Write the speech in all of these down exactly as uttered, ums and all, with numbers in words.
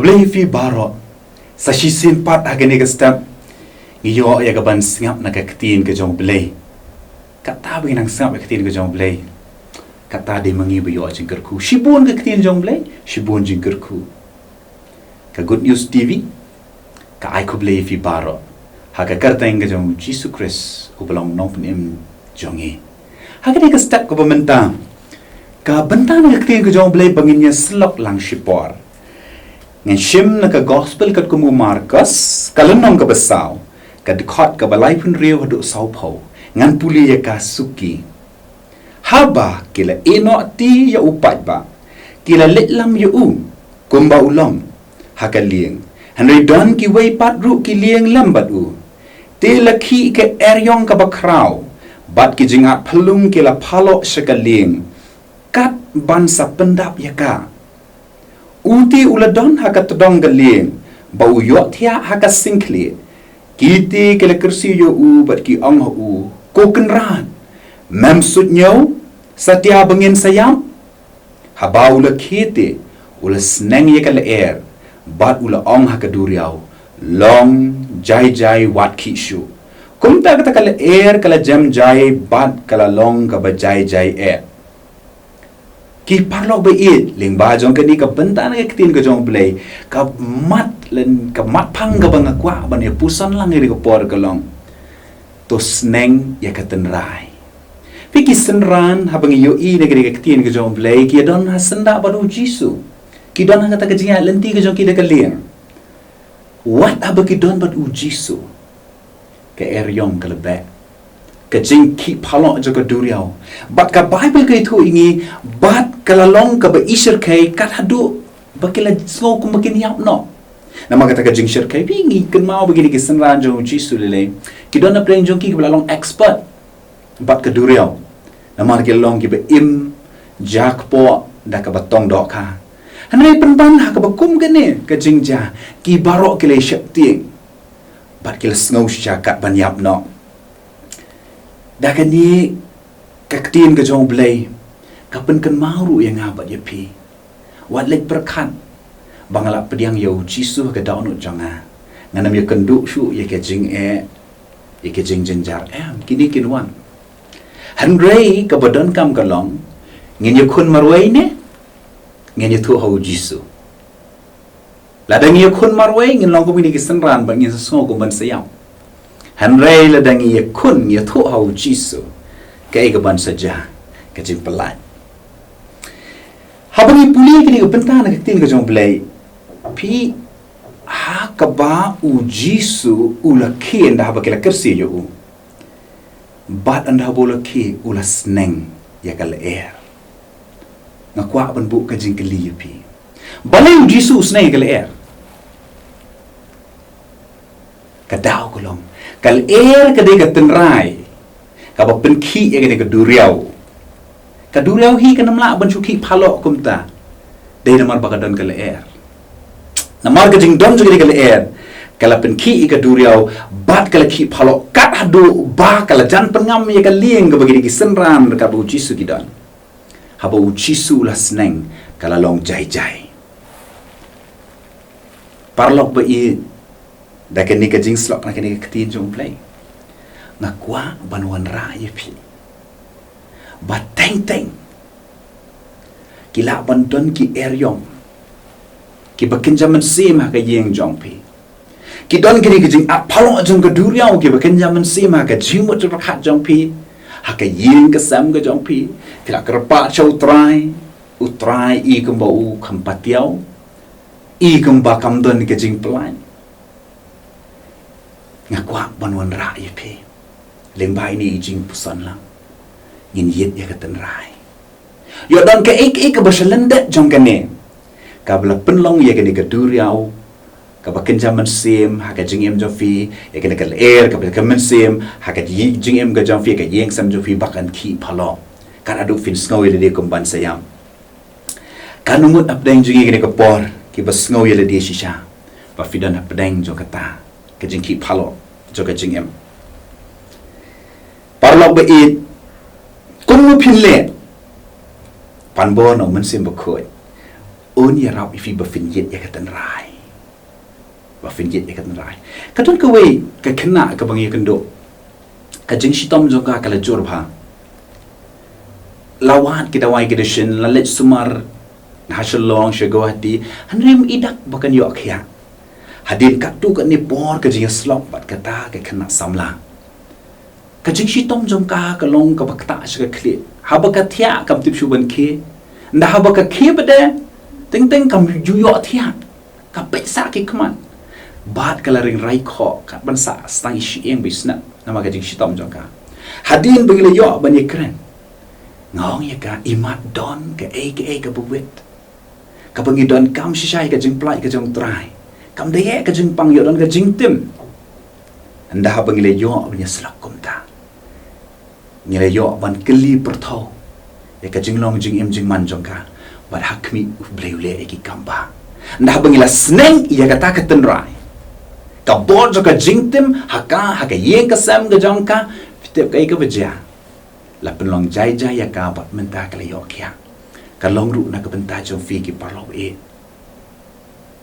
Blei phi baroh. Sa shisien pat ha kane ka step ngi ïoh ïa ka ban sngap na ka ktien ka jong Blei. Kata ba ngi nang sngap ïa ka ktien ka jong Blei, kata dei ma ngi ba ïoh jingkyrkhu. Shibun ka ktien jong Blei, shibun jingkyrkhu. Ka Good News T V ka ai khublei ïa phi baroh ha ka kyrteng ka jong Jisu Khrist uba long Nongpynim jong ngi. Ha kane ka step kaba mynta, ka bynta na ka ktien ka jong Blei ba ngin ïa syllok lang shipor, ngan shim na ka Gospel katkum u Markos, ka lynnong kaba saw, ka dkhot kaba laiphew hynriew haduh sawphew. Ngan pule ïa ka suki. Haba ki la ïehnoh ti ïa u paidbah, ki la leit lam ïa u kumba u long ha ka lieng. Hynrei don kiwei pat ruh ki lieng lem bad u. Te la khih ka eriong kaba khraw bad ki jingat phyllung ki la phalok sha ka lieng, kat ban sa pyndap ïa ka. U te u la don ha ka tdong ka lieng ba u ïohthiah ha ka singkhlieh. Ki te ki la kyrsiew ïa u bad ki ong ha u, Ko Kynrad, mem suidñiew? Satia ba ngin sa ïap. Haba u la khie te, u la sneng ïa ka lyer bad u la ong ha ka duriaw, Long jai jai, wat khih shuh. Kumta kata ka lyer ka la jem jai bad ka la long kaba jai jai eh. Ki paralok ba ïeit, lyngba jong kane ka bynta na ka ktien ka jong Blei, ka mat lane ka matphang kaba nga kwah ban ïa puson lang ïa ka por ka long, to sneng ïa ka tynrai. Phi, ki synran haba ngi ïohi na kane ka ktien ka jong Blei, ki don ha syndah bad u Jisu. Ki don ha kata ka jingïaid lynti ka jong ki da ka lieng. Wat haba ki don bad u Jisu, ka eriong ka la beh. Ka jingkhih phalok jong ka duriaw bad ka Baibl ka ïathuh ïa ngi, bad ka la long kaba i shyrkhei kat haduh ba ki la sngew kumba kin ïap noh. Namar kata ka jingshyrkhei, phi, ngi kynmaw ba kine ki synran jong u Jisu lei lei, ki don na pdeng jong ki kiba la long expert bad ka duriaw. Namar ki la long kiba im ja kpoh da kaba tong dohkha. Hynrei pynban ha kaba kum kane ka jingjia, ki baroh ki la sheptieng bad ki la sngew shisha kat ban ïap noh. Da kane ka ktien ka jong Blei ka pynkynmaw ruh ïa nga bad ïa phi. Wat leit pyrkhat ba nga la pdiang ïa u Jisu ha ka dohnud jong nga, ngan ym ïakynduh shuh ïa ka jingeh, ïa ka jingjynjar. Em, kine kin wan. Hynrei kaba donkam ka long, ngin ïakhun marwei ne ngin ïathuh ha u Jisu? Lada ngi ïakhun marwei, ngin long kum kine ki synran bad ngin sa sngew kum ban sa ïap. Hynrei lada ngi ïakhun, ngi ïathuh ha u Jisu, kaei kaban sa jia? Ka jingpyllait. Haba ngi pule kine ka bynta na ka ktien ka jong Blei, phi, ha kaba u Jisu u la khie, ynda haba ki la kyrsiew ïa u, bad ynda haba u la khie, u la sneng ïa ka lyer. Nga kwah ban buh ka jingkylli ïa phi, balei u Jisu u sneng ïa ka lyer? Ka daw ka long, ka lyer ka dei ka tynrai kaba pynkhih ïa kane ka duriaw. Ka duriaw hi kan ym lah ban shu khih phalok kumta. Dei namar ba ka don ka lyer. Namar ka jingdon jong kane ka lyer, ka la pynkhih ïa ka duriaw bad ka la khih phalok kat haduh ba ka la jan pynngam ïa ka lieng kaba kine ki synran ryngkat bad u Jisu ki don. Haba u Jisu u la sneng, ka la long jai jai. Paralok ba ïeit, da kane ka jingsyllok na kane ka ktien jong Blei, nga kwah ban wanrah ïa phi ba teng teng ki lah ban don ki eriong kiba kynja mynsiem ha ka ïing jong phi. Ki don kine ki jingat phalok jong ka duriaw kiba kynja mynsiem ha ka jingmut jingpyrkhat jong phi, ha ka ïing ka sem ka jong phi. Phi la kyrpad sha U Trai, U Trai i kumba u kham patiaw, i kumba kam don ka jingpyllait. Nga kwah ban wanrah ïa phi lyngba ine i jingpuson lang, ngin ïit ïa ka tynrai. Ïoh don kaei kaei kaba sha lyndet jong kane kaba la pynlong ïa kane ka duriaw kaba kynja mynsiem ha ka jingim jong phi, ïa kane ka lyer kaba kynja mynsiem ha ka ji-, jingim ka jong phi, ka ïing sem jong phi, ba kan khih phalok. Kat haduh phin sngew ïa lade kumban sa ïap. Katno ngut hapdeng jong ngi kane ka por kiba sngew ïa lade shisha ba phi don hapdeng jong kata ka jingkhih phalok jong ka jingim? Paralok ba ïeit, kumno phin leh? Pan bor na U Mynsiem Bakhuid un ïarap ïa phi ba phin ïit ïa ka tynrai. ba phin ïeit ïa ka tynrai. Ka don kawei ka khynnah kaba ngi ïakynduh. Ka jingshitom jong ka ka la jur bha. La wad ki dawai ki dashin, la leit sumar ha Shillong, sha Guwahati, hynrei ym i dak ba kan ïoh khiah. Hadien katto katne por ka jingïasyllok bad kata ka khynnah samla. Ka jingshitom jong ka ka long kaba ktah sha ka khlieh. Haba ka thiah kam tip shuh ban khie. Nda haba ka khie pat de, teng teng kam ju ïoh thiah. Ka peit sah ki khmat. Bad ka la ring rai khoh, kat ban sah tang i syieng ba i snem. Namar ka jingshitom jong ka. Hadien ba ngi la ïoh ban ïakren, nga ong ïa ka, imat don kaei kaei kaba wit. Kaba ngi donkam shisha ïa ka jingpynlait ka jong U Trai. Kam dei ïa ka jingpang, ïoh don ka jingtim. Nda haba ngi la ïoh ban ïasyllok kumta, ngi la ïoh ban kylli pyrthaw ïa ka jinglong jingim jingman jong ka. Bad ha khmih, U Blei u leh ïa ki kam bha. Nda haba ngi la sneng ïa kata ka tynrai, ka bor jong ka jingtim ha ka, ha ka ïing ka sem ka jong ka, phi tip kaei kaba jia? La pynlong jai jai ïa ka bad mynta ka la ïoh khiah. Ka long ruh na ka bynta jong phi, ki paralok, eh.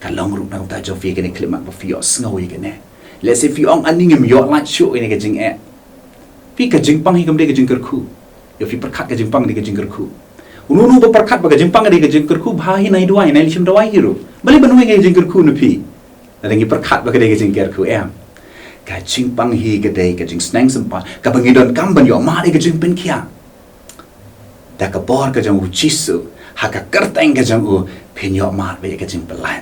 Ka long ruh na ka bynta jong phi, kane khyllipmat ba phi ïohsngew ïa kane. Lehse phi ong, ani ngim ïoh lait shuh ïa kane ka jingeh. Phi, ka jingpang hi kam dei ka jingkyrkhu. Ïa phi pyrkhat ka jingpang dei ka jingkyrkhu. Uno uno ba pyrkhat ba ka jingpang dei ka jingkyrkhu, bha hi, nai duwai, nai leit shim dawai hi ruh. Balei ban weng ïa ka jingkyrkhu na phi? Lada ngi pyrkhat ba ka dei ka jingkyrkhu, em. Ka jingpang hi ka dei ka jingsneng sympat kaba ngi donkam ban ïoh mad ïa ka jingpynkhiah. Da ka bor ka jong U Jisu, ha ka kyrteng ka jong u, phin ïoh mad ïa ka jingpynlait.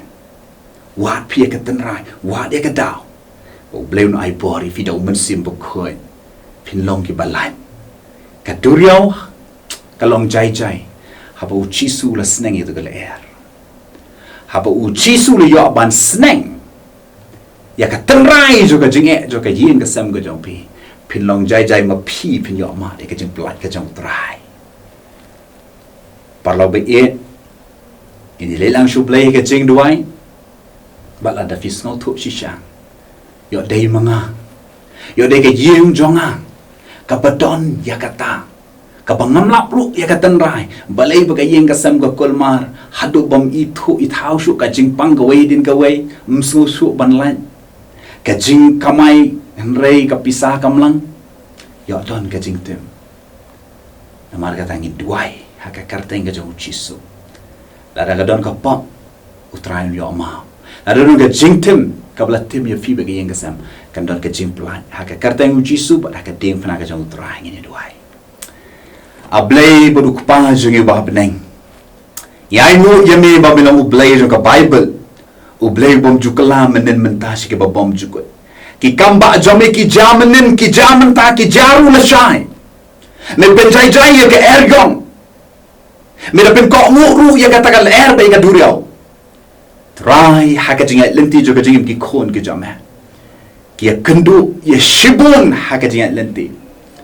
Wad phi ïa ka tynrai, wad ïa ka daw. U Blei un ai bor ïa phi da U Mynsiem Bakhuid. Phin long kiba lait. Ka duriaw ka long jai jai. Haba U Jisu u la sneng ïa kato ka lyer. Haba U Jisu u la ïoh ban sneng ïa ka tynrai jong ka jingeh jong ka ïing ka sem ka jong phi, phin long jai jai, ma phi phin ïoh mad ïa ka jingpynlait ka jong U Trai. Paralok ba ïeit, ngin ïa leit lang sha U Blei ha ka jingduwai. Bad lada phi sngewthuh shisha, ïoh dei ma nga, ïoh dei ka ïing jong nga kaba don ïa kata, kaba ngam lap ruh ïa ka tynrai, balei ba ka ïing ka sem ka kulmar, haduh bym ithuh ithaw shuh, ka jingpang kawei hadien kawei, ym sngew shuh ban lait. Ka jingkamai hynrei ka pisa kam lang. Ïoh don ka jingtim. Namar kata ngin duwai ha ka kyrteng ka jong U Jisu. Lada ka don ka pop, U Trai un ïoh map. Lada don ka jingtim kaba la tim ïa phi bad ka ïing ka sem, kan don ka jingpynlait ha ka kyrteng U Jisu bad ha ka diengphna ka jong U Trai. Ngin ïa duwai. A Blei bad U Kpa jong ngi uba ha bneng, ngi ainguh ïa me ba me long U Blei jong ka Baibl, U Blei ubym ju kylla mynnin mynta sha kiba bym ju kut. Ki kam bah jong me ki jia mynnin, ki jia mynta, ki jia ruh lashai. Me pynjai jai ïa ka eriong. Me da pynkohnguh ruh ïa kata ka lyer bad ïa ka duriaw. Trai, ha ka jingïaid lynti jong ka jingim ki khun ki jong me ki ïakynduh ïa shibun ha ka jingïaid lynti.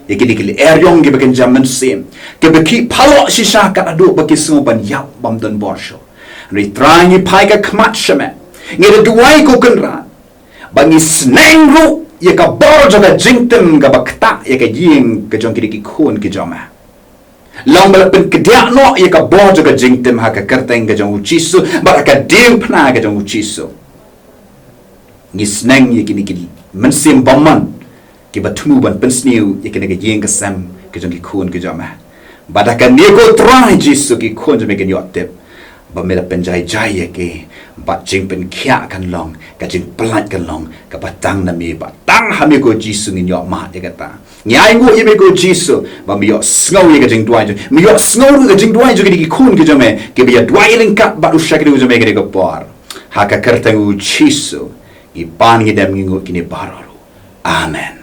Ïa kine ki lyer eriong kiba kynja mynsiem, kiba khih phalok shisha kat haduh ba ki sngew ban ïap bym don bor shuh. Hynrei Trai, ngi phai ka khmat sha me. Ngi da duwai, ko Kynrad, ba ngi sneng ruh ïa ka bor jong ka jingtim kaba ktah ïa ka ïing ka jong kine ki khun ki jong me. Long ba la pynkdiah noh ïa ka bor jong ka jingtim ha ka kyrteng ka jong U Jisu bad ha ka diengphna ka jong U Jisu. Ngi sneng ïa kine ki mynsiem bymman kiba thmu ban pynsniew ïa kine ki ïing ki sem ki jong ki khun ki jong me. Bad ha kane, ko Trai Jisu, ki khun jong me kin ïoh tip ba me la pynjai jai ïa ki, bad jingpynkhiah kan long, ka jingpynlait kan long kaba tang na me, bad tang ha me, ko Jisu, ngin ïoh mad ïa kata. Ngi ainguh ïa me, ko Jisu, ba me ïohsngew ïa ka jingduwai jong, me ïohsngew ruh ïa ka jingduwai jong kine ki khun ki jong me kiba ïa duwai ryngkat bad u shakri jong me kane ka por. Ha ka kyrteng U Jisu ngi pan, ngi dem, ngi nguh kine baroh ruh. Amen.